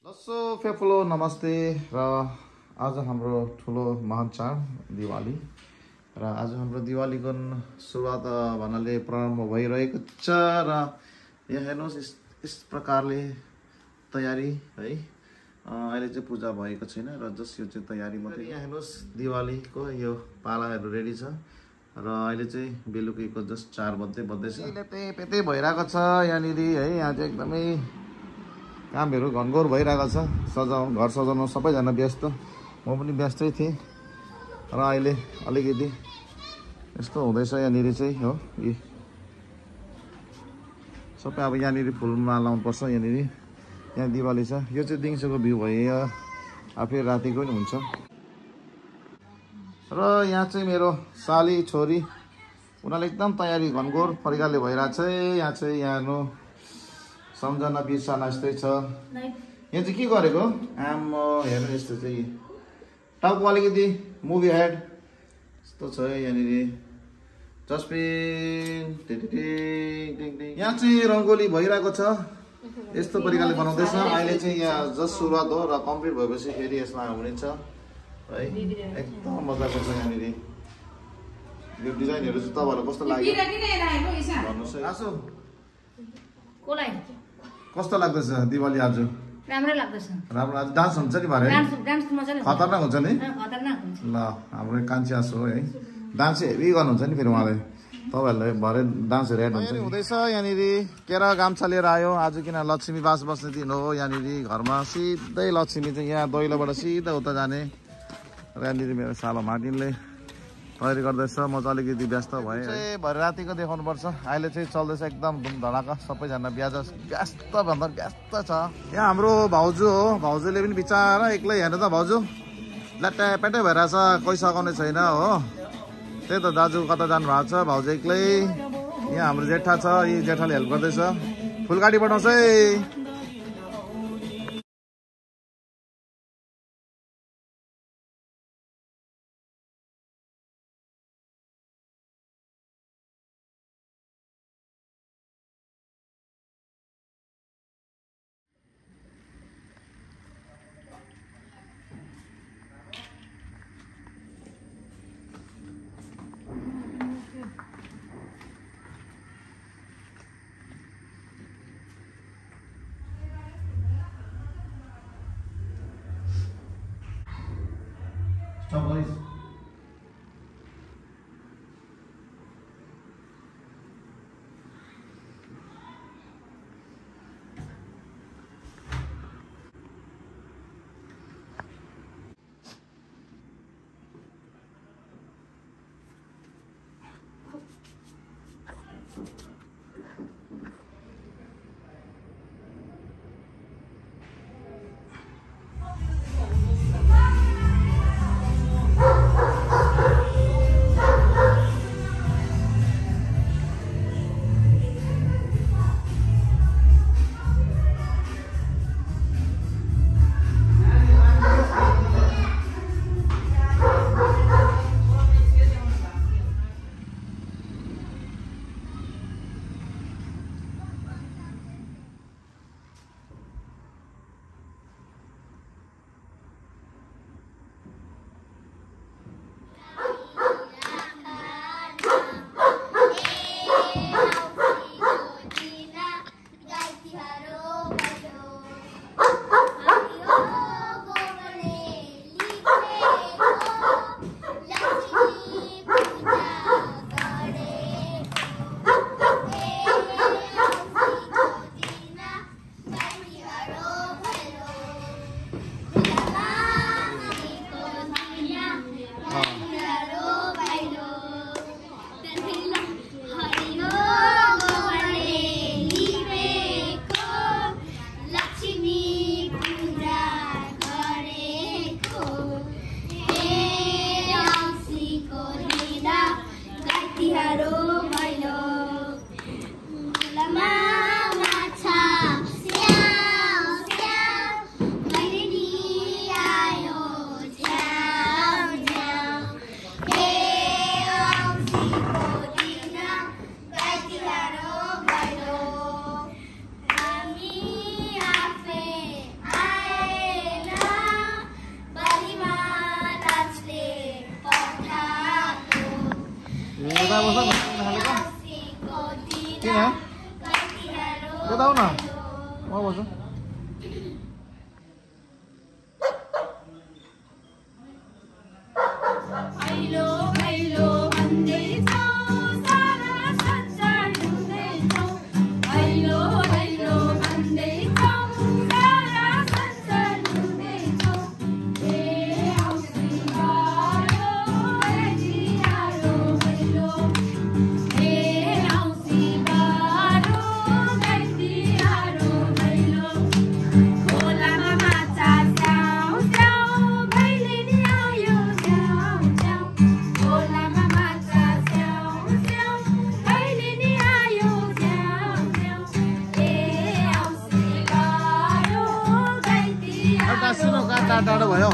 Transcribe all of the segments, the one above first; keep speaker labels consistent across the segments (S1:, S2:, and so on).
S1: दसो फेफुलो नमस्ते र आज हाम्रो ठुलो महान चाड दिवाली र आज हाम्रो दिवालीको सुरुवात भन्नाले प्रारम्भ भइरहेको छ र यहाँ हेर्नुहोस् यस प्रकारले तयारी है अहिले चाहिँ पूजा भएको छैन र जस यो चाहिँ तयारी मात्रै यहाँ हेर्नुहोस् दिवालीको यो पालाहरू रेडी छ र अहिले चाहिँ बेलुकीको जस्ट 4 बज्दैछ पेते भइरहेको छ यहाँनिर है यहाँ चाहिँ एकदमै कामहरू घनघोर भइरहेको छ घर सजाउन सबैजना व्यस्त म पनि व्यस्तै थिएँ र अहिले अलिकति यस्तो हुँदैछ यहाँनिर चाहिँ हो यी सबै अब यहाँनिर फुलमा लाउनुपर्छ यहाँनिर यहाँ दिवाली छ यो चाहिँ दिउँसोको भ्यू भयो आफै रातिको पनि हुन्छ र यहाँ चाहिँ मेरो साली छोरी उनीहरूले एकदम तयारी घनघोर प्रकारले भइरहेको छ यहाँ चाहिँ यहाँ हेर्नु सम्झना बिर्सना यस्तै छ यहाँ चाहिँ के गरेको आम्म हेर्नु यस्तो चाहिँ टाउको अलिकति मुभी हेड यस्तो छ यहाँनिर जसपिन यहाँ चाहिँ रङ्गोली भइरहेको छ यस्तो प्रकारले बनाउँदैछ अहिले चाहिँ यहाँ जस्ट सुरुवात हो र कम्प्लिट भएपछि फेरि यसमा हुनेछ है एकदम मजाको छ यहाँनिर यो डिजाइनहरू चाहिँ तपाईँहरूलाई कस्तो लाग्यो भन्नुहोस् है आसु कस्तो लाग्दैछ दिवाली आज
S2: राम्रो लाग्दैछ
S1: राम्रो आज डान्स हुन्छ नि भरे
S2: डान्स मजाले
S1: खतरनाक हुन्छ नि
S2: खतरनाक हुन्छ
S1: ल हाम्रो कान्छी आसु हो है डान्स हेभी गर्नुहुन्छ नि फेरि उहाँले तपाईँहरूलाई भरे डान्सहरू हेर्नु हुँदैछ यहाँनिर केरा गाम्छा लिएर आयो आज किन लक्ष्मी बास बस्ने दिन हो यहाँनिर घरमा सिधै लक्ष्मी चाहिँ यहाँ दैलोबाट सिधै उता जाने र यहाँनिर मेरो सालो मार्टिनले तयारी गर्दैछ म चाहिँ अलिकति व्यस्त भएँ भरे रातिको देखाउनुपर्छ अहिले चाहिँ चल्दैछ एकदम धुमधडाका सबैजना व्यस्त भन्दा व्यस्त छ यहाँ हाम्रो भाउजू हो भाउजूले पनि बिचारा एक्लै हेर्नु त भाउजू ल्याट्याप्याट्टै भइरहेछ कोही सघाउने छैन हो त्यही त दाजु कता जानु भएको छ भाउजू एक्लै यहाँ हाम्रो जेठा छ यी जेठाले हेल्प गर्दैछ फुलगाडी बढाउँछ है Stop, please. किन यता आऊ न म बस्छु टाढो भयो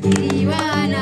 S3: Diwana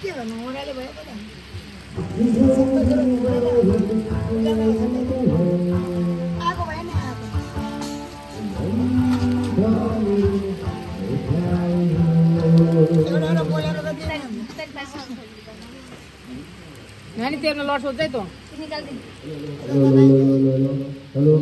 S3: के भन्नु ओडाले भयो त आएको भएन आएको एउटा बोलेर त दिएन
S4: नानी तेरो लड सोध्दै त
S2: निकाल दे
S5: हेलो